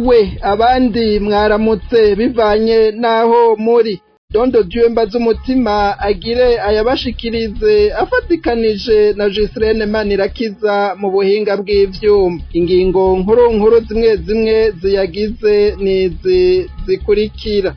Mwiriwe, abandi mwaramutse, bivanye n'aho muri. Dondo Dieu Mbazumutima agire ayabashikirize afatikanije na Gislaine Manirakiza mu buhinga bw'ivyuma. Ingingo nkuru nkuru zimwe zimwe ziyagize nizi zikurikira: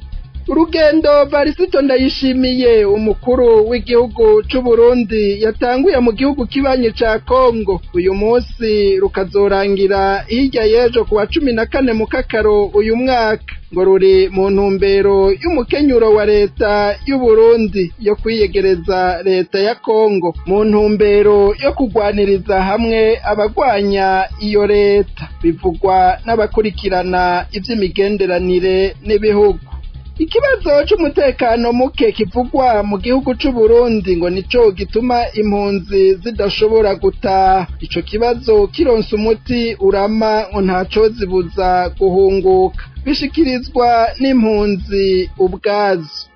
Urugendo Varisito Ndayishimiye, umukuru w'igihugu c'Uburundi, yatanguye mu gihugu kibanyi ca Kongo uyu munsi, rukazorangira hirya y'ejo kuwa 14 Mukakaro uyu mwaka, ngo ruri mu ntumbero y'umukenyuro wa leta y'Uburundi yo kwiyegereza leta ya Kongo mu ntumbero yo kugwaniriza hamwe abagwanya iyo leta, bivugwa n'abakurikirana ivy'imigenderanire n'ibihugu. Ikibazo c'umutekano muke kivugwa mu gihugu c'Uburundi ngo nico gituma impunzi zidashobora gutaha. Ico kibazo kironse umuti urama, ngo ntaco zibuza guhunguka, bishikirizwa n'impunzi ubwazo.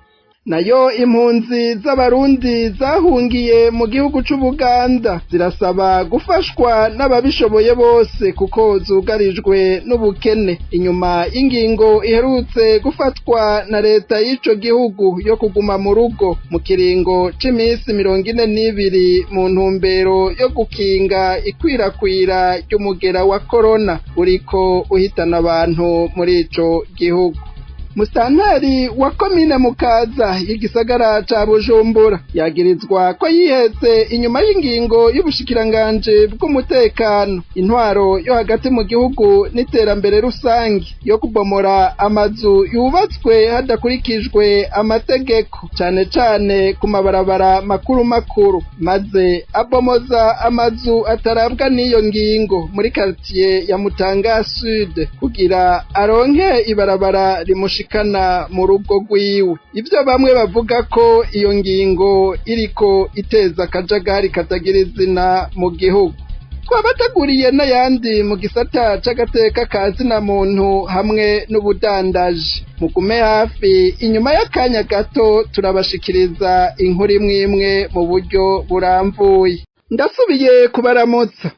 Nayo impunzi z'Abarundi zahungiye mu gihugu c'Ubuganda zirasaba gufashwa n'ababishoboye bose, kuko zugarijwe n'ubukene inyuma y'ingingo iherutse gufatwa na leta y'ico gihugu yo kuguma mu rugo mu kiringo c'imisi 42 mu ntumbero yo gukinga ikwirakwira ry'umugera wa korona uriko uhitana abantu muri ico gihugu. Musitanteri wa komine Mukaza y'igisagara ca Bujumbura yagirizwa ko yihetse inyuma y'ingingo y'ubushikiranganji bw'umutekano, intwaro yo hagati mu gihugu n'iterambere rusange yo kubomora amazu yubatswe hadakurikijwe amategeko, cane cane ku mabarabara makuru makuru, maze abomoza amazu atarabwa n'iyo ngingo muri quartier ya Mutanga Sud kugira aronke ibarabara rimushika kana mu rugo rwiwe. Ivyo bamwe bavuga ko iyo ngingo iriko iteza akajagari katagira izina mu gihugu. Twabateguriye n'ayandi mu gisata c'agateka ka zina muntu hamwe n'ubudandaji. Mugume hafi, inyuma y'akanya gato turabashikiriza inkuru imwe imwe mu buryo burambuye. Ndasubiye kubaramutsa.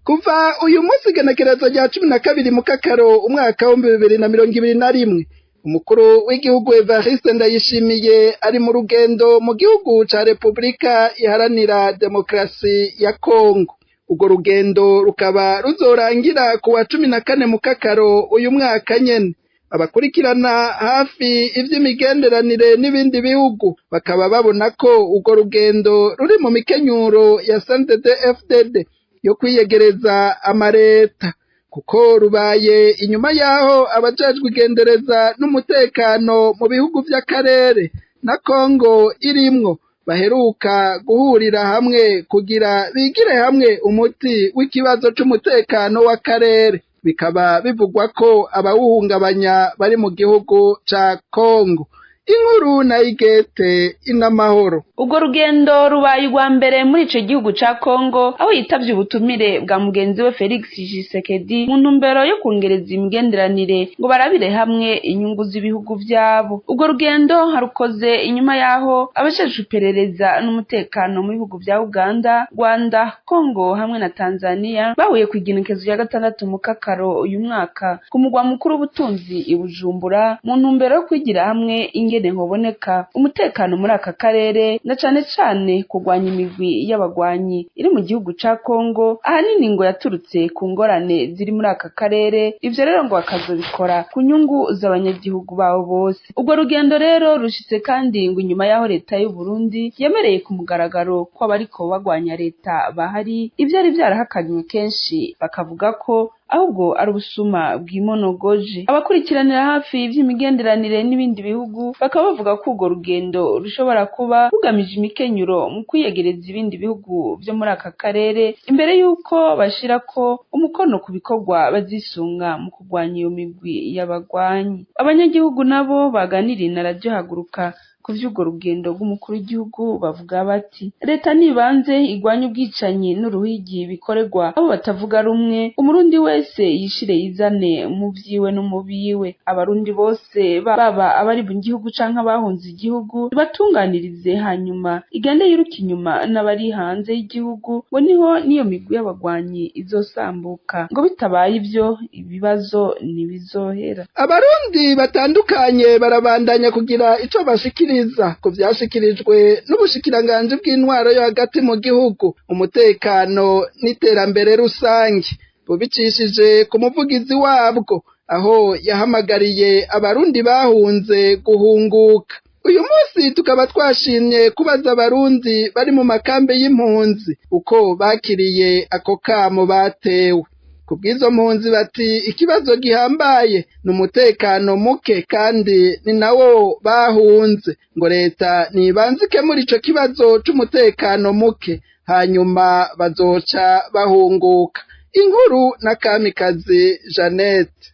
Kuva uyu munsi, igenekerezo rya 12 Mukakaro umwaka w'2021, umukuru w'igihugu Evariste Ndayishimiye ari mu rugendo mu gihugu ca Repubulika Iharanira Demokarasi ya Kongo. Urwo rugendo rukaba ruzorangira kuwa 14 Mukakaro uyu mwaka nyene. Abakurikirana hafi ivy'imigenderanire n'ibindi bihugu bakaba babona ko urwo rugendo ruri mu mikenyuro ya CNDD-FDD yo kwiyegereza amareta, kuko rubaye inyuma yaho abajejwe igendereza n'umutekano mu bihugu vy'akarere na Kongo irimwo baheruka guhurira hamwe kugira bigire hamwe umuti w'ikibazo c'umutekano w'akarere, bikaba bivugwa ko abawuhungabanya bari mu gihugu ca Kongo. Inkuru na Igete Inamahoro. Urwo rugendo rubaye urwa mbere muri ico gihugu ca Kongo, aho yitavye ubutumire bwa mugenzi we Felix Tshisekedi mu ntumbero yo kongereza imigenderanire ngo barabire hamwe inyungu z'ibihugu vyabo. Urwo rugendo harukoze inyuma yaho abajejwe iperereza n'umutekano mu bihugu vya Uganda, Rwanda, Kongo hamwe na Tanzania bahuye kw'igenekezo rya 6 Mukakaro uyu mwaka ku mugwa mukuru w'ubutunzi i Bujumbura, mu ntumbero yo kwigira hamwe ingene hoboneka umutekano muri aka karere, na cane cane kurwanya imigwi y'abagwanyi iri mu gihugu ca Kongo, ahanini ngo yaturutse ku ngorane ziri muri aka karere. Ivyo rero ngo bakazobikora ku nyungu z'abanyagihugu babo bose. Urwo rugendo rero rushitse kandi ngo inyuma y'aho leta y'u Burundi yemereye ku mugaragaro ko abariko bagwanya leta bahari, ivyari vyarahakanywe kenshi, bakavuga ko ahubwo ari ubusuma bw'imonogoje. Abakurikiranira hafi ivy'imigenderanire n'ibindi bihugu bakaba bavuga ko urwo rugendo rushobora kuba rugamije imikenyuro mu kwiyegereza ibindi bihugu vyo muri aka karere, imbere y'uko bashirako umukono ku bikorwa bazisunga mu kurwanya iyo migwi y'abagwanyi. Abanyagihugu nabo baganiriye na Radiyo Haguruka ku Ku vy'urwo rugendo rw'umukuru w'igihugu bavuga bati: "Leta nibanze igwanye ubwicanyi n'uruhigi bikorerwa abo batavuga rumwe, umurundi wese yishire yizane mu vyiwe no mu biwe. Abarundi bose, baba abari mu gihugu canke abahunze igihugu, ibatunganirize, hanyuma igende yiruka inyuma n'abari hanze y'igihugu, ngo niho n'iyo migwi y'abagwanyi izosambuka. Ngo bitabaye ivyo, ibibazo ntibizohera." Abarundi batandukanye barabandanya kugira ico bashikiriza ku vyashikirijwe n'ubushikiranganji bw'intwaro yo hagati mu gihugu, umutekano n'iterambere rusange, bubicishije ku muvugizi wabwo, aho yahamagariye abarundi bahunze guhunguka. Uyu munsi tukaba twashimye kubaza abarundi bari mu makambi y'impunzi uko bakiriye ako kamo batewe. Kubw'izo mpunzi bati ikibazo gihambaye ni umutekano muke, kandi ni nawo bahunze. Ngo leta nibanze ikemura ico kibazo c'umutekano muke, hanyuma bazoca bahunguka. Inkuru na Kamikazi Jeannette.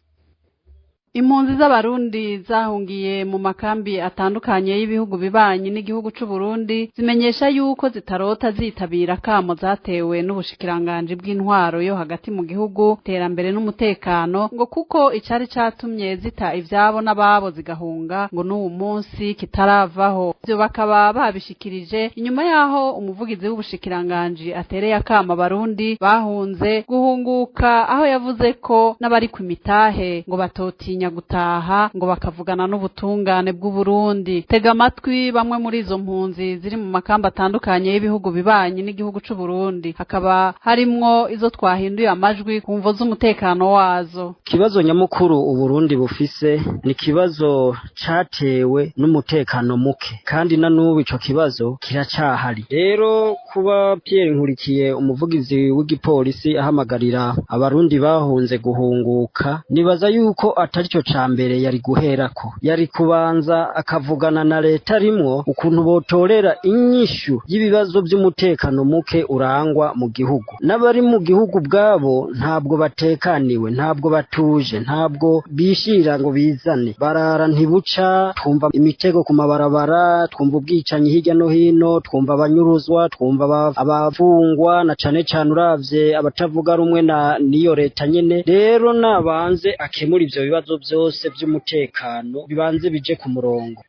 Impunzi z'Abarundi zahungiye mu makambi atandukanye y'ibihugu bibanyi n'igihugu c'u Burundi zimenyesha yuko zitarota zitabira kamo zatewe n'ubushikiranganji bw'intwaro yo hagati mu gihugu, iterambere n'umutekano, ngo kuko icari catumye zita ivyabo n'ababo zigahunga ngo n'uwu munsi kitaravaho. Ivyo bakaba babishikirije inyuma yaho umuvugizi w'ubushikiranganji atereye akamo Abarundi bahunze guhunguka, aho yavuze ko n'abari ku mitahe ngo batotinya gutaha, ngo bakavugana n'ubutungane bw'u Burundi. Tega amatwi bamwe muri izo mpunzi ziri mu makamba atandukanye y'ibihugu bibanyi n'igihugu c'u Burundi, hakaba harimwo izo twahinduye amajwi ku mvo z'umutekano wazo. Ikibazo nyamukuru Uburundi bufise ni ikibazo catewe n'umutekano muke, kandi na n'ubu ico kibazo kiracahari. Rero kuba Pierre Nkurikiye, umuvugizi w'igipolisi, ahamagarira abarundi bahunze guhunguka, nibaza yuko atari cyo ca mbere yari guherako. Yari kubanza akavugana na leta arimwo ukuntu botorera inyishu y'ibibazo by'umutekano muke urangwa mu gihugu. N'abari mu gihugu ubwabo ntabwo batekaniwe, ntabwo batuje, ntabwo bishira ngo bizane, barara ntibuca. Twumva imitego ku mabarabara, twumva ubwicanyi hirya no hino, twumva abanyuruzwa, twumva abafungwa, na cane cane uravye abatavuga rumwe na niyo leta nyene. Rero nabanze akemura ivyo bibazo byose by'umutekano, bibanze bije ku murongo.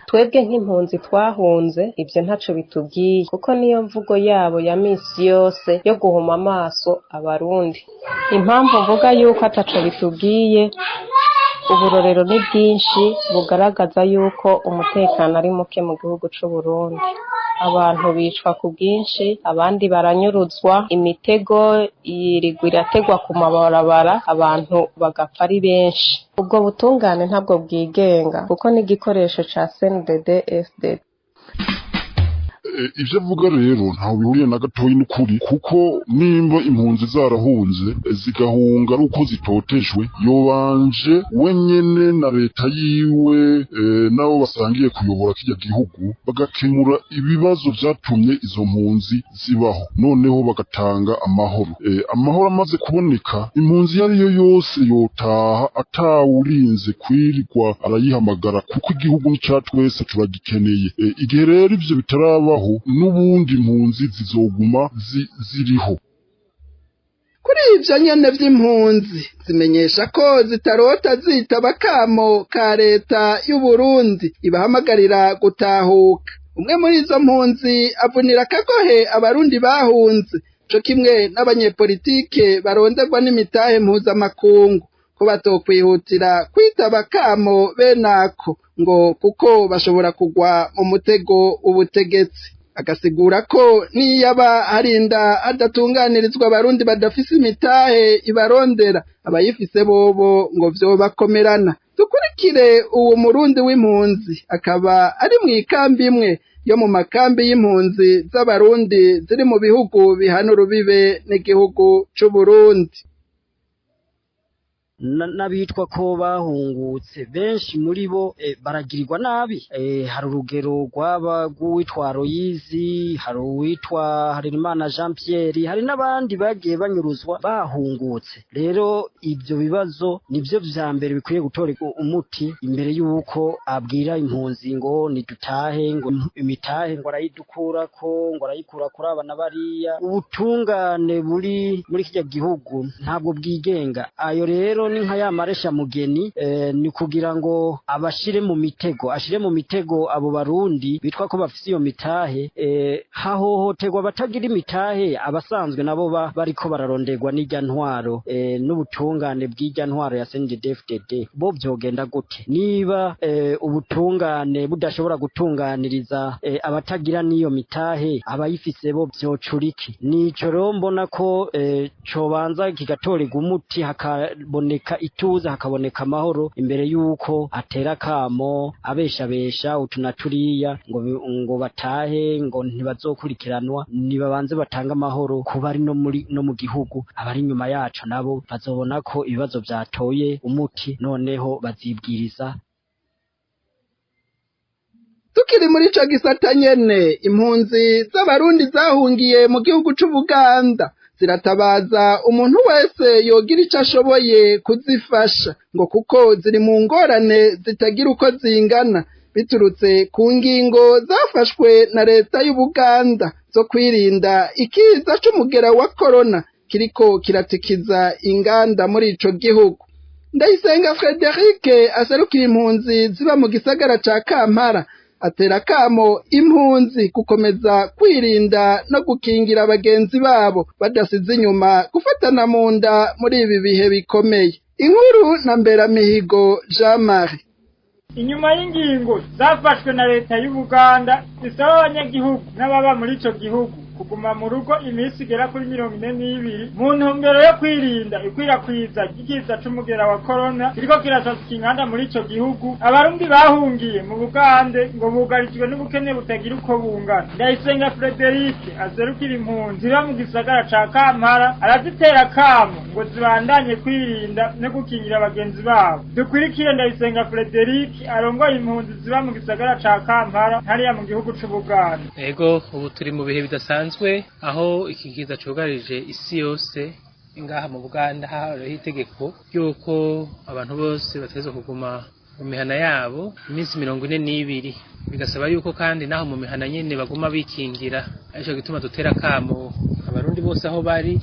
Twebwe nk'impunzi twahunze, ibyo ntaco bitubwiye, kuko niyo mvugo yabo ya misi yose yo guhuma amaso Abarundi. Impamvu mvuga yuko ataco bitubwiye, uburorero ni bwinshi bugaragaza yuko umutekano ari muke mu gihugu c'u Burundi. Abantu bicwa ku bwinshi, abandi baranyuruzwa, imitego yirirwa irategwa ku mabarabara, abantu bagapfa ari benshi. Ubwo butungane ntabwo bwigenga, kuko n'igikoresho ca CNDD FDD. Ivyo avuga rero ntaho bihuriye na gatoyi n'ukuri, kuko nimba impunzi zarahunze, zigahunga ari uko zitotejwe, yobanje we nyene na leta yiwe, n'abo basangiye kuyobora kirya gihugu, bagakemura ibibazo vyatumye izo mpunzi zibaho, noneho bagatanga amahoro. Amahoro amaze kuboneka, impunzi iyo ariyo yose yotaha atawurinze kwirirwa arayihamagara, kuko igihugu ni ca twese, turagikeneye. Igihe rero ivyo bitarabaho, n'ubundi impunzi zizoguma ziriho. Kuri ivyo nyene vy'impunzi, zimenyesha ko zitarota zitaba akamo ka leta y'Uburundi ibahamagarira gutahuka. Umwe muri izo mpunzi avunira akagohe abarundi bahunze co kimwe n'abanyepolitike baronderwa n'imitahe mpuzamakungu ko batokwihutira kwitaba akamo benako, ngo kuko bashobora kugwa mu mutego w'ubutegetsi. Agasigura ko niyaba harinda hadatunganirizwa abarundi badafise imitahe ibarondera, abayifise bobo ngo vyobakomerana. Dukurikire uwo murundi w'impunzi, akaba ari mw'ikambi imwe yo mu makambi y'impunzi z'Abarundi ziri mu bihugu bihana urubibe n'igihugu c'Uburundi. N'abitwa ko bahungutse, benshi muri bo baragirirwa nabi. Hari urugero rwaba rw'uwitwa Royizi, hari uwitwa Harerimana Jean Pierre, hari n'abandi bagiye banyuruzwa bahungutse. Rero ibyo bibazo nivyo vya mbere bikwiye gutorerwa umuti imbere y'uko abwira impunzi ngo nidutahe, ngo imitahe ngo arayidukurako, ngo arayikura kuri aba na bariya. Ubutungane buri muri kirya gihugu ntabwo bwigenga. Ayo rero ni nka ya maresha mugeni, ni kugira ngo abashire mu mitego, ashire mu mitego abo Barundi bitwa ko bafise iyo mitahe. Hahohoterwa abatagira imitahe, abasanzwe nabo bariko bararonderwa n'irya ntwaro, n'ubutungane bw'irya ntwaro ya CNDD-FDD. Bo vyogenda gute niba ubutungane budashobora gutunganiriza abatagira n'iyo mitahe? Abayifise bo vyocuriki? Nico rero mbona ko cobanza kigatorerwa umuti, hakaboneka ituze, hakaboneka amahoro, imbere y'uko atera akamo abeshabesha utu na turiya ngo batahe, ngo ntibazokurikiranwa. Nibabanze batange amahoro ku bari no muri no mu gihugu. Abari inyuma yacu nabo bazobona ko ibibazo vyatoye umuti, noneho bazibwiriza. Tukiri muri ico gisata nyene, impunzi z'Abarundi zahungiye mu gihugu c'Ubuganda ziratabaza umuntu wese yogira ico ashoboye kuzifasha, ngo kuko ziri mu ngorane zitagira uko zingana, biturutse ku ngingo zafashwe na leta y'Ubuganda zo kwirinda ikiza c'umugera wa korona kiriko kiratikiza inganda muri ico gihugu. Ndayisenga Frederic aserukira impunzi ziba mu gisagara ca Kampala atera kamo impunzi gukomeza kwirinda no gukingira bagenzi babo, badasize inyuma gufatana mu nda muri ibi bihe bikomeye. Inkuru na Mberamihigo Jean Marie. Inyuma y'ingingo zafashwe na leta y'Ubuganda zisaba abanyagihugu n'ababa muri ico gihugu kuguma mu rugo iminsi igera kuri 42 mu ntumbero yo kwirinda ikwirakwiza ry'ikiza c'umugera wa korona kiriko kirasasika inkanda muri ico gihugu, Abarundi bahungiye mu Bugande ngo bugarijwe n'ubukene butagira uko bungana. Ndayisenga Frederic aserukira impunzi ziba mu gisagara ca Kampala arazitera kamo ngo zibandanye kwirinda no gukingira bagenzi babo. Dukurikire Ndayisenga Frederic arongoye impunzi ziba mu gisagara ca Kampala hariya mu gihugu c'Ubugande. Ego, ubu turi mu bihe bidasanzwe, aho iki kiza cugarije isi yose. Ngaha mu Buganda hariho itegeko ry'uko abantu bose bategerezwa kuguma mu mihana yabo iminsi 42, bigasaba yuko kandi naho mu mihana nyene baguma bikingira. Arico gituma dutera kamo Abarundi bose aho bari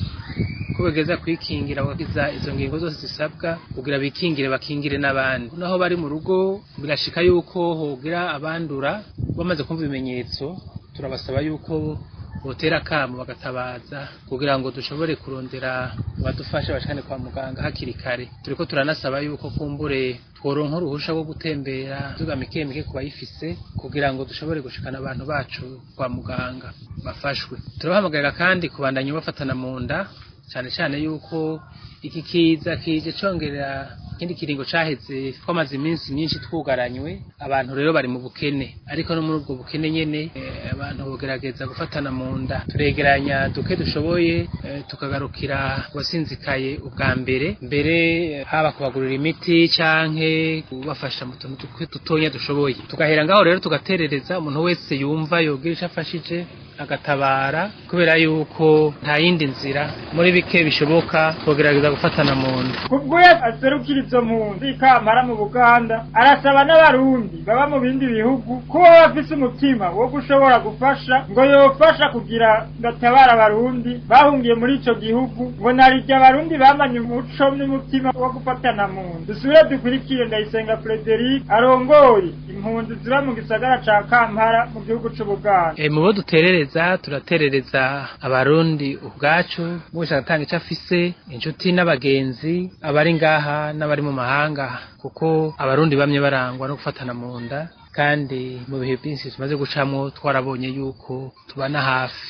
ko bageza kwikingira, bagakiza izo ngingo zose zisabwa kugira bikingire, bakingire n'abandi. Naho bari mu rugo birashika yuko hogira abandura bamaze kumva ibimenyetso, turabasaba yuko botera kamo bagatabaza kugira ngo dushobore kurondera abadufasha bashikane kwa muganga hakiri kare. Turiko turanasaba yuko kumbure tworonka uruhusha rwo gutembera tuga mike mike ku bayifise, kugira ngo dushobore gushikana abantu bacu kwa muganga bafashwe. Turabahamagarira kandi kubandanya bafatana mu nda, cyane cyane yuko iki kiza kije congerera ikindi kiringo caheze twamaze iminsi myinshi twugaranywe. Abantu rero bari mu bukene, ariko no muri ubwo bukene nyene abantu bogerageza gufatana mu nda. Turegeranya duke dushoboye, tukagarukira wasinzikaye ubwa mbere mbere, haba kubagurira imiti canke kubafasha mu tuntu dutonya dushoboye. Tugahera ngaho rero tugaterereza umuntu wese yumva yogira ico afashije agatabara, kubera yuko nta yindi nzira, muri bike bishoboka twogerageza gufatana mu nda. Kubwo aserukira izo mpunzi Kampala mu Buganda, arasaba n'Abarundi baba mu bindi bihugu kuba bafise umutima wo gushobora gufasha, ngo yofasha kugira batabara Abarundi bahungiye muri ico gihugu, ngo narirya Abarundi bamanye umuco n'umutima wo gufatana mu nda. Dusubire dukurikire Ndayisenga Frederic arongoye impunzi ziba mu gisagara ca Kampala mu gihugu c'Ubuganda. Mu bo duterereza, turaterereza Abarundi ubwacu wese agatanga ico afise, inshuti n'abagenzi, abari ngaha n'abari mu mahanga, kuko Abarundi bamye barangwa no gufatana mu nda, kandi mu bihe byinshi tumaze gucamwo twarabonye yuko tubana hafi.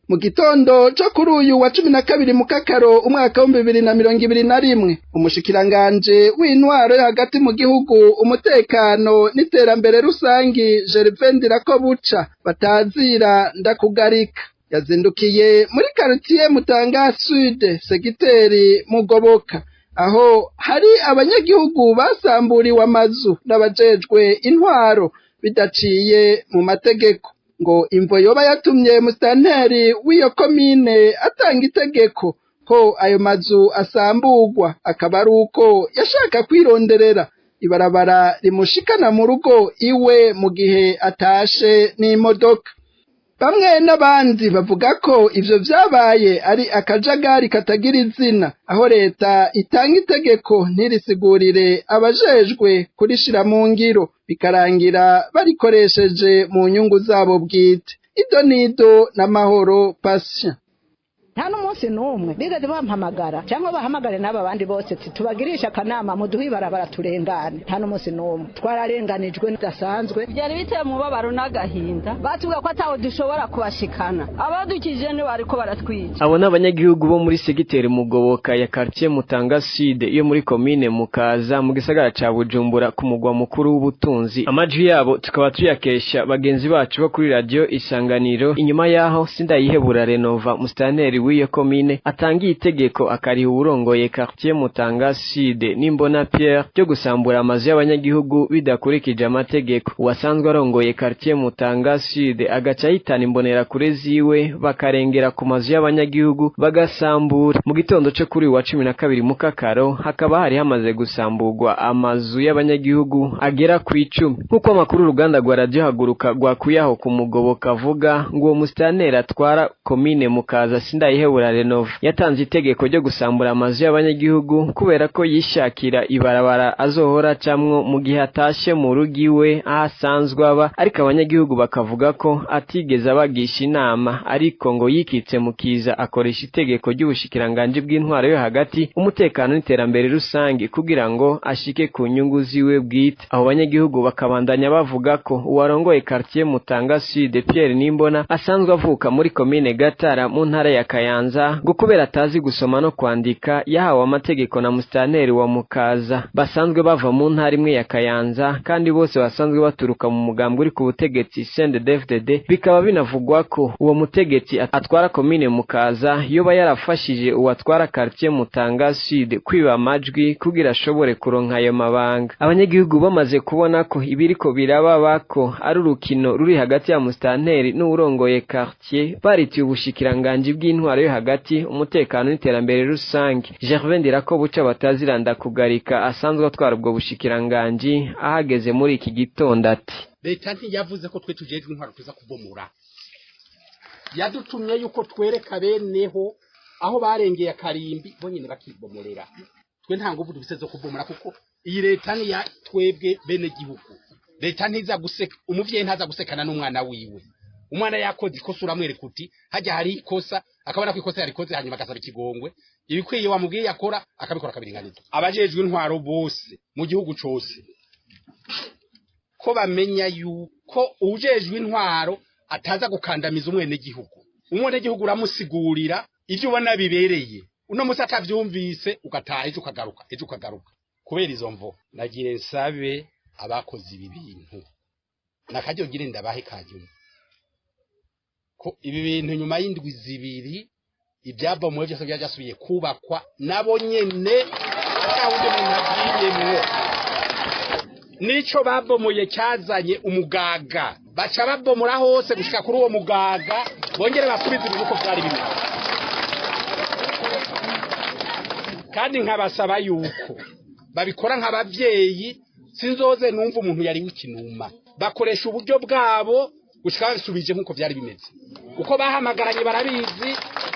Mu gitondo co kuri uyu wa 12 Mukakaro umwaka w'2021, umushikiranganje w'intwaro yo hagati mu gihugu, umutekano n'iterambere rusangi, Gervais Ndirakobuca batazira Ndakugarika, yazindukiye muri quartier Mutanga Sud, segiteri Mugoboka, Aho hari abanyagihugu basamburiwe amazu n'abajejwe intwaro bidaciye mu mategeko. Ngo imvo yoba yatumye musitanteri w'iyo komine atanga itegeko ko ayo mazu asamburwa akaba ari uko yashaka kwironderera ibarabara rimushikana mu rugo iwe mu gihe atashe n'imodoka. Bamwe n'abandi bavuga ko ivyo vyabaye ari akajagari katagira izina, aho leta itanga itegeko ntirisigurire abajejwe kurishira mu ngiro, bikarangira barikoresheje mu nyungu zabo bwite. Ido nido n'Amahoro Patient. Nta n'umunsi n'umwe bigeze bampamagara cyangwa bahamagare n'aba bandi bose tubagirisha akanama, muduhe ibarabara turengane. Nta n'umunsi n'umwe, twararenganijwe bidasanzwe. Byari biteye umubabaro n'agahinda. Batubwira ko ataho dushobora kubashikana, abadukije ntibariko baratwica. Abo ni abanyagihugu bo muri segiteri Mugoboka ya quartier Mutanga Sud yo muri komine Mukaza mu gisagara ca Bujumbura, ku mugwa mukuru w'ubutunzi. Amajwi yabo tukaba tuyakesha bagenzi bacu bo kuri Radio Isanganiro. Inyuma yaho Sindayihebura Renova, musitanteri w'iyo komine, atangiye itegeko akariha uwurongoye quartier Mutanga Sud, Nimbona Pierre, ryo gusambura amazu y'abanyagihugu bidakurikije amategeko. Uwasanzwe arongoye quartier Mutanga Sud agaca ahitana imbonerakure ziwe, bakarengera ku mazu y'abanyagihugu bagasambura. Mu gitondo co kuri uyu wa 12 Mukakaro hakaba hari hamaze gusamburwa amazu y'abanyagihugu agera ku 10, nk'uko amakuru uruganda rwa Radio Haguruka rwakuye aho ku Mugoboka avuga. Ngo uwo musitanteri atwara komine Mukaza, Sindayihebura Renova, yatanze itegeko ryo gusambura amazu y'abanyagihugu kubera ko yishakira ibarabara azohora acamwo mu gihe atashe mu rugo iwe aho asanzwe aba. Ariko abanyagihugu bakavuga ko atigeze abagisha inama, ariko ngo yikitse mu kiza akoresha itegeko ry'ubushikiranganji bw'intwaro yo hagati, umutekano n'iterambere rusange kugira ngo ashike ku nyungu ziwe bwite. Abo banyagihugu bakabandanya bavuga ko uwarongoye quartier Mutanga Sud, Pierre Nimbona, asanzwe avuka muri komine Gatara mu ntara ya Kayanza, ngo kubera atazi gusoma no kwandika yahawe amategeko na musitanteri wa Mukaza basanzwe bava mu ntara imwe ya Kayanza, kandi bose basanzwe baturuka mu mugambwe uri ku butegetsi CNDD-FDD. Bikaba binavugwa ko uwo mutegetsi atwara komine Mukaza yoba yarafashije uwatwara quartier Mutanga Sud kwiba amajwi kugira ashobore kuronka ayo mabanga. Abanyagihugu bamaze kubona ko ibiriko biraba bako ari urukino ruri hagati ya musitanteri n'uwurongoye quartier, baritiye ubushikiranganji bw'intwaro yo hagati, umutekano n'iterambere rusange. Gervais Ndirakobuca bataziranda kugarika, asanzwe atwara ubwo bushikiranganji, ahageze muri iki gitondo ati: Leta ntiyavuze ko twe tujejwe intwaro tuza kubomora. Yadutumye yuko twereka beneho aho barengeye akarimbi, bo nyene bakibomorera. Twe nta nguvu dufise zo kubomora, kuko iyi leta ni ya twebwe bene gihugu. Leta ntiza guseka, umuvyeyi ntaza gusekana n'umwana wiwe. Umwana yakoze ikosa uramwereka uti hajya hari ikosa, akabona ko ikosa yarikoze, hanyuma agasaba ikigongwe. Ibikwiye wamubwiye yakora akabikora akabiringaniza. Abajejwe intwaro bose mu gihugu cose ko bamenya yuko uwujejwe intwaro ataza gukandamiza umwenegihugu. Umwenegihugu uramusigurira ivyo ubona bibereye, uno musi atavyumvise ugataha, ejo ukagaruka, ejo ukagaruka. Kubera izo mvo nagire nsabe abakoze ibi bintu nakaryo ngire ndabahe kanyuma ko ibi bintu nyuma y'indwi 2 ibyabomowe byose byasubiye kubakwa nabo nyene, atawundi muntu agiyemwo. Nico babomoye cyazanye umugaga, baca babomora hose gushika kuri uwo mugaga, bongere basubize ibintu uko vyari bimeze. Kandi nkabasaba yuko babikora nk'abavyeyi, sinzoze numva umuntu yari w'ikinuma. Bakoresha uburyo bwabo gushika babisubije nk'uko vyari bimeze. Uko bahamagaranye barabizi,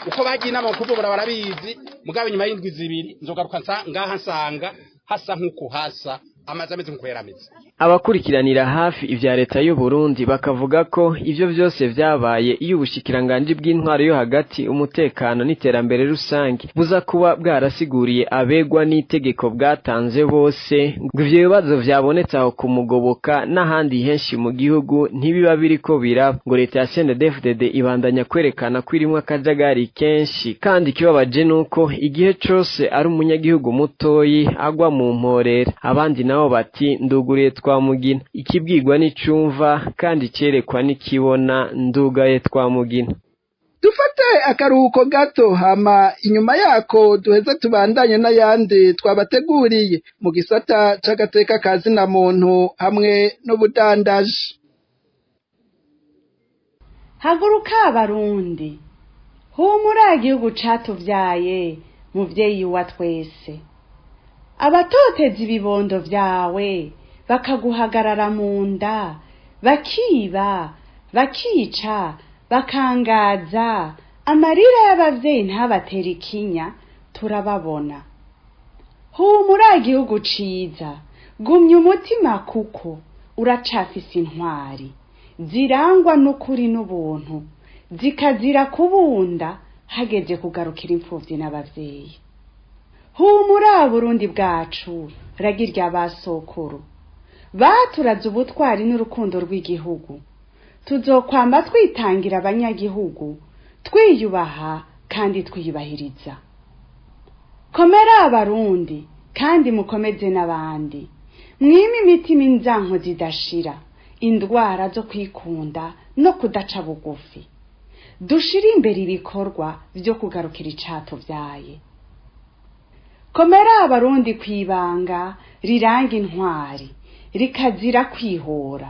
uko bagiye inama kuvubura barabizi. Mugabo nyuma y'indwi 2 nzogaruka ngaha nsanga hasa nk'uko hasa, amazi ameze nk'uko yari ameze. Abakurikiranira hafi ivya leta y'u Burundi bakavuga ko ivyo vyose vyabaye iyo ubushikiranganji bw'intwaro yo hagati, umutekano n'iterambere rusange buza kuba bwarasiguriye abegwa n'itegeko bwatanze bose, ngo ivyo bibazo vyabonetse aho kumugoboka n'ahandi henshi mu gihugu ntibiba biriko biraba. Ngo leta ya CNDD-FDD ibandanya kwerekana ko irimwo akajagari kenshi, kandi ikibabaje nuko igihe cose ari umunyagihugu mutoyi agwa mu mporera. Abandi nabo bati nduguriye Twamugina, ikibwirwa n'icumva kandi cerekwa n'ikibona, ndugaye Twamugina. Dufate akaruhuko gato, hama inyuma yako duheze tubandanye n'ayandi twabateguriye mu gisata c'agateka ka zina muntu hamwe n'ubudandaji. Haguruka Abarundi, humura igihugu catuvyaye, muvyeyi wa twese. Abatoteza ibibondo vyawe bakaguhagarara mu nda, bakiba, bakica, bakangaza, amarira y'abavyeyi ntabatera ikinya, turababona. Humura igihugu ciza, gumya umutima kuko uracafise intwari zirangwa n'ukuri n'ubuntu, zikazira kubunda hageze kugarukira imfuvyi n'abavyeyi. Humura Burundi bwacu, ragi rya basokuru baturaze ubutwari n'urukundo rw'igihugu. Tuzokwamba twitangira abanyagihugu, twiyubaha kandi twiyubahiriza. Komera Abarundi kandi mukomeze n'abandi, mwime imitima inzanko zidashira, indwara zo kwikunda no kudaca bugufi. Dushire imbere ibikorwa vyo kugarukira icatuvyaye. Komera Abarundi kwibanga riranga intwari, rikazira kwihora,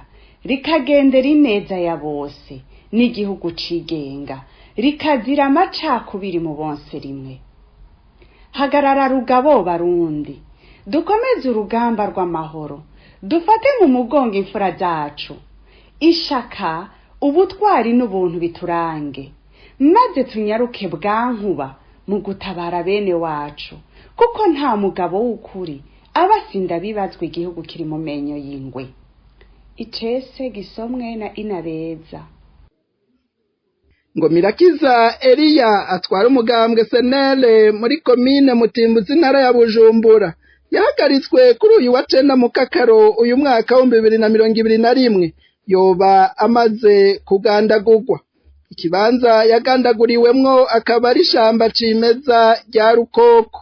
rikagendera ineza ya bose n'igihugu cigenga, rikazira amacakubiri mu bonse rimwe. Hagarara rugabo Barundi, dukomeze urugamba rw'amahoro, dufate mu mugongo imfura zacu. Ishaka, ubutwari n'ubuntu biturange, maze tunyaruke bwankuba mu gutabara bene wacu, kuko nta mugabo w'ukuri aba asinda bibazwa igihugu kiri mu menyo y'ingwe. Icese gisomwe na Inabeza. Ngo Mirakiza Eliya atwara umugambwe Senere muri komine Mutimbuzi, intara ya Bujumbura, yahagaritswe kuri uyu wa 9 Mukakaro uyu mwaka wa 2021. Yoba amaze kugandagurwa. Ikibanza yagandaguriwemwo akaba ari ishamba cimeza rya Rukoko.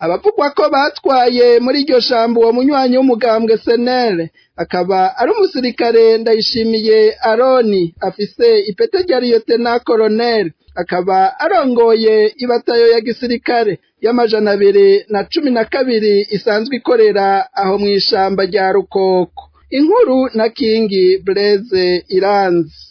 Abavugwa ko batwaye muri iryo shamba uwo munywanyi w'umugambwe Senere akaba ari umusirikare Ndayishimiye Aroni, afise ipete rya liyotena koroneli, akaba arongoye ibatayo ya gisirikare y'212 isanzwe ikorera aho mw'ishamba rya Rukoko. Inkuru na Kingi Blaise Iranzi.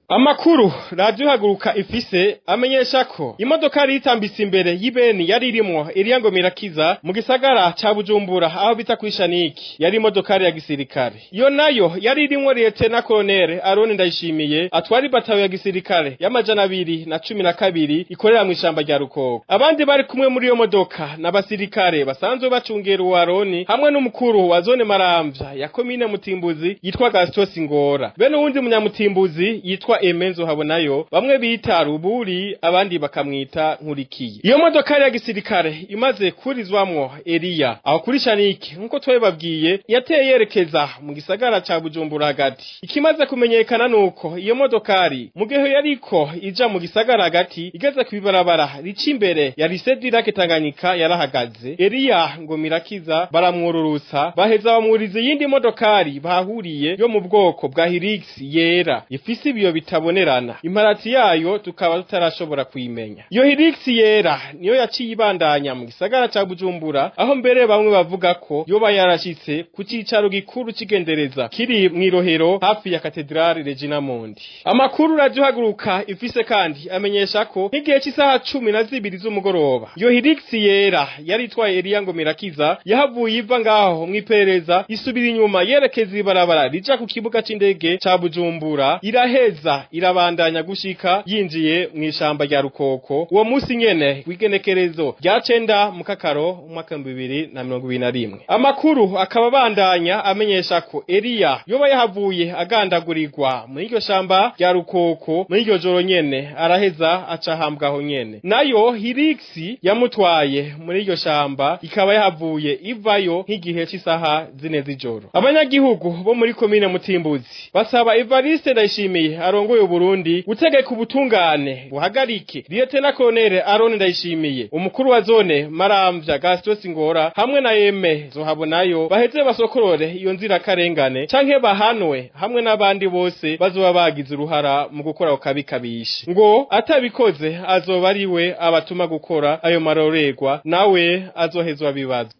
Amakuru Radio Haguruka ifise amenyesha ko imodoka yari itambitse imbere y'ibeni yari irimwo Eliya Ngomirakiza mu gisagara ca Bujumbura aho bita kwishaniki, yari imodokari ya gisirikare. Iyo nayo yari irimwo Lieutenant Colonel Aroni Ndayishimiye atwara batayo ya gisirikare y'212 ikorera mu ishamba rya Rukoko. Abandi bari kumwe muri iyo modoka n'abasirikare basanzwe bacungera uwo Aroni hamwe n'umukuru wa zone Maramvya ya komine Mutimbuzi yitwa Gaston Singora, bene uwundi munyamutimbuzi yitwa Emenzo Habonayo, bamwe bita Ruburi abandi bakamwita Nkurikiye. Iyo modoka ya gisirikare imaze kurizwamwo Eliya aho kuri Shaniki, nkuko twebabwiye, yateye yerekeza mu gisagara ca Bujumbura hagati. Ikimaze kumenyekana nuko iyo modokari mu gihe yariko ija mu gisagara hagati, igeze kwibarabara rica imbere ya Lycée du Lac Tanganyika, yarahagaze. Eliya Ngomirakiza baramwururutsa, baheza bamwuriza iyindi modokari bahuriye yo mu bwoko bwa Hilux yera ifise ibiyo bitabonerana, imparati yayo tukaba tutarashobora kuyimenya. Iyo Hilux yera niyo yaciye ibandanya mu gisagara ca Bujumbura, aho mbere bamwe bavuga ko yoba yarashitse ku cicaro gikuru cigendereza kiri mw'irohero hafi ya Katedrale Regina Mundi. Amakuru Radio Haguruka ifise kandi amenyesha ko nk'igihe c'isaha 12 z'umugoroba iyo Hilux yera yari itwaye Eliya Ngomirakiza yahavuye iva ngaho mw'iperereza, isubira inyuma yerekeza ibarabara rija ku kibuga c'indege ca Bujumbura, iraheza irabandanya gushika yinjiye mw'ishamba rya Rukoko uwo musi nyene w'igenekerezo rya 9 Mukakaro umwaka 2021. Amakuru akaba bandanya amenyesha ko Eliya yoba yahavuye agandagurirwa muri iryo shamba rya Rukoko muri iryo joro nyene, araheza aca ahambwaho nyene. Nayo Hilux yamutwaye muri iryo shamba ikaba yahavuye ivayo nk'igihe c'isaha 4 z'ijoro. Abanyagihugu bo muri komine Mutimbuzi basaba Evariste Ndayishimiye arongoye arongoye Burundi gutegeka ubutungane buhagarike Lieutenant Colonel Aron Ndayishimiye, umukuru wa zone Maramvya Gaston Singora hamwe na Yeme Zohabonayo, baheze basokorore iyo nzira karengane canke bahanwe hamwe n'abandi bose bazoba bagize uruhara mu gukora ukabikabisha. Ngo atabikoze azoba ariwe abatuma gukora ayo marorerwa, nawe azohezwa bibazo.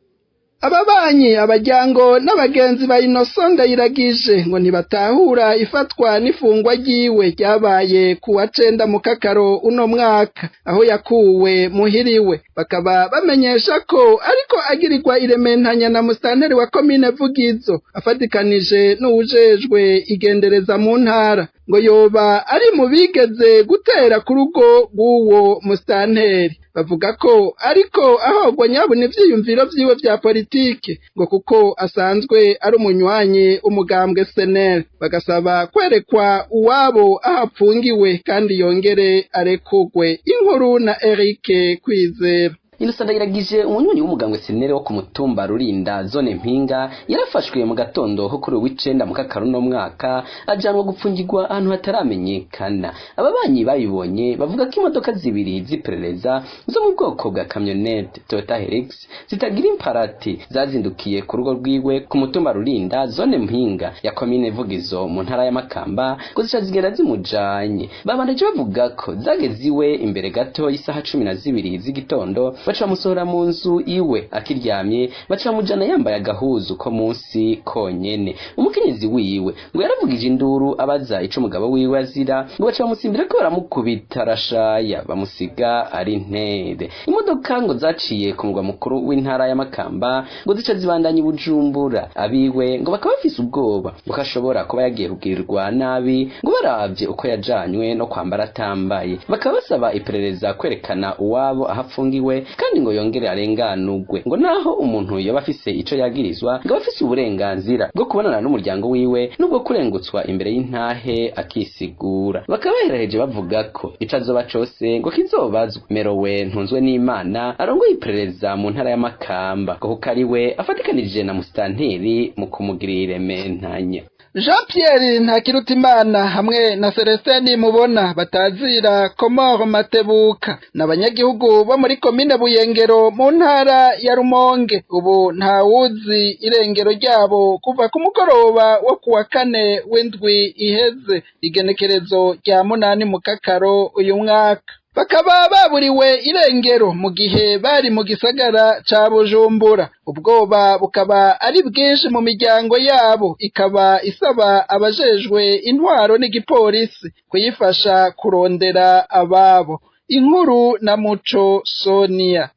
Ababanyi, abajyango n'abagenzi ba Innocent Ndayiragije ngo ntibatahura ifatwa n'ifungwa ryiwe ryabaye ku wa 9 Mukakaro uno mwaka, aho yakuwe muhiriwe. Bakaba bamenyesha ko ariko agirirwa irementanya na musitanteri wa komine Vugizo afatikanije n'uwujejwe igendereza mu ntara, ngo yoba ari mu bigeze gutera ku rugo rw'uwo musitanteri. Bavuga ko ariko ahogwa nyabona ivyiyumviro vyiwe vya politike, ngo kuko asanzwe ari umunywanyi umugambwe SNL. Bagasaba kwerekwa uwabo aho apfungiwe kandi yongere arekugwe. Inkuru na Eric Kwizera. Innocent Ndayiragije, umunywanyi w'umugambwe SNL wo ku mutumba Rurinda, zone Mpinga, yarafashwe mu gatondo ho kuri w'icenda mu Kakaro no mwaka, ajanwa gupfungirwa ahantu hataramenyekana. Ababanyi babibonye bavuga ko imodoka zibiri z'iperereza zo mu bwoko bwa kamyonete Toyota Hilux zitagira imparati zazindukiye ku rugo rwiwe ku mutumba Rurinda, zone Mpinga ya komine Vugizo mu ntara ya Makamba, ngo zica zigenda zimujanye. Babandaje bavuga ko zageze iwe imbere gato y'isaha 12 z'igitondo, baca bamusohora mu nzu iwe akiryamye, baca bamujana yambaye agahuzu ko munsi konyene. Umukenyezi wiwe ngo yaravugije induru abaza ico umugabo wiwe azira, ngo baca bamusimbira ko baramukubita arashaya, bamusiga ari ntere. Imodoka ngo zaciye ku mugwa mukuru w'intara ya Makamba, ngo zica zibandanya Bujumbura. Abiwe ngo bakaba bafise ubwoba ngo ashobora kuba yagiye kugirirwa nabi, ngo baravye uko yajanywe no kwambara atambaye. Bakaba basaba iperereza kwerekana uwabo ahafungiwe, kandi ngo yongere arenganurwe. Ngo naho umuntu yoba afise ico yagirizwa, ngo afise uburenganzira bwo kubonana n'umuryango wiwe nubwo kurengutswa imbere y'intahe akisigura. Bakaba baheraheje bavuga ko ico azoba cose ngo kizobazwa Merowe Ntunzwe n'Imana arongoye iperereza mu ntara ya Makamba, ngo kuko ari we afatikanije na musitanteri mu kumugirira irementanya. Jean Pierre Ntakirutimana hamwe na Celestin Mubona batazira Komoro Matebuka n'abanyagihugu bo muri komine Buyengero mu ntara ya Rumonge, ubu ntawuzi irengero ryabo kuva ku mugoroba wo kuwa kane w'indwi iheze, igenekerezo rya 8 Mukakaro uyu mwaka. Bakaba baburiwe irengero mu gihe bari mu gisagara ca Bujumbura. Ubwoba bukaba ari bwinshi mu miryango yabo, ikaba isaba abajejwe intwaro n'igipolisi kuyifasha kurondera ababo. Inkuru na Muco Sonia.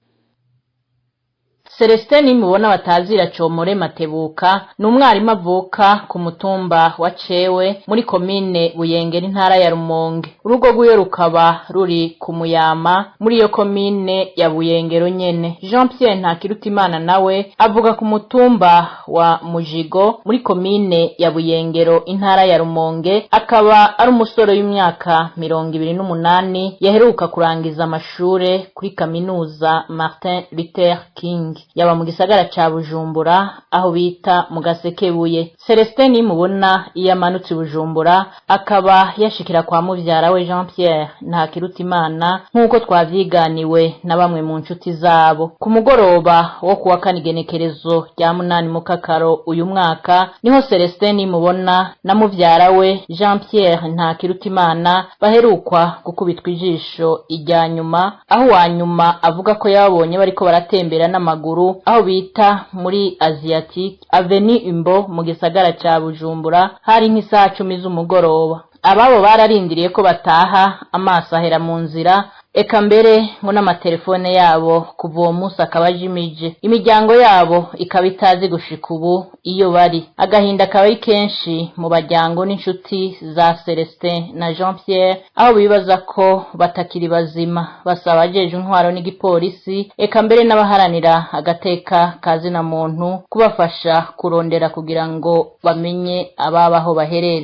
Celestin Mubona batazira Comore Matebuka ni umwarimu avuka ku mutumba wa Cewe muri komine Buyengero, intara ya Rumonge. Urugo rwiwe rukaba ruri ku Muyama muri iyo komine ya Buyengero nyene. Jean Pierre Ntakirutimana nawe avuga ku mutumba wa Mujigo muri komine ya Buyengero, intara ya Rumonge, akaba ari umusore w'imyaka 28 yaheruka kurangiza amashure kuri kaminuza Martin Luther King, yaba mu gisagara ca Bujumbura aho bita mu Gasekebuye. Celestin Mubona iyo amanutse Bujumbura akaba yashikira kwa muvyara we Jean Pierre Ntakirutimana, nk'uko twavyiganiwe na bamwe mu nshuti zabo. Ku mugoroba wo kuwa kane igenekerezo rya 8 Mukakaro uyu mwaka, niho Celestin Mubona na muvyara we Jean Pierre Ntakirutimana baherukwa gukubitwa ijisho irya nyuma, aho wa nyuma avuga ko yababonye bariko baratembera n'amaguru aho bita muri Asiatique Avenue Imbo mu gisagara ca Bujumbura, hari nk'isaha 10 z'umugoroba. Ababo bararindiriye ko bataha, amaso ahera mu nzira, eka mbere ngo n'amatelefone yabo kuva uwo munsi akaba ajimije. Imiryango yabo ikaba itazi gushika ubu iyo bari. Agahinda akaba ari kenshi mu baryango n'inshuti za Celestin na Jean Pierre, aho bibaza ko batakiri bazima. Basaba abajeje intwaro n'igipolisi, eka mbere n'abaharanira agateka ka zina muntu kubafasha kurondera kugira ngo bamenye ababaho baherereye.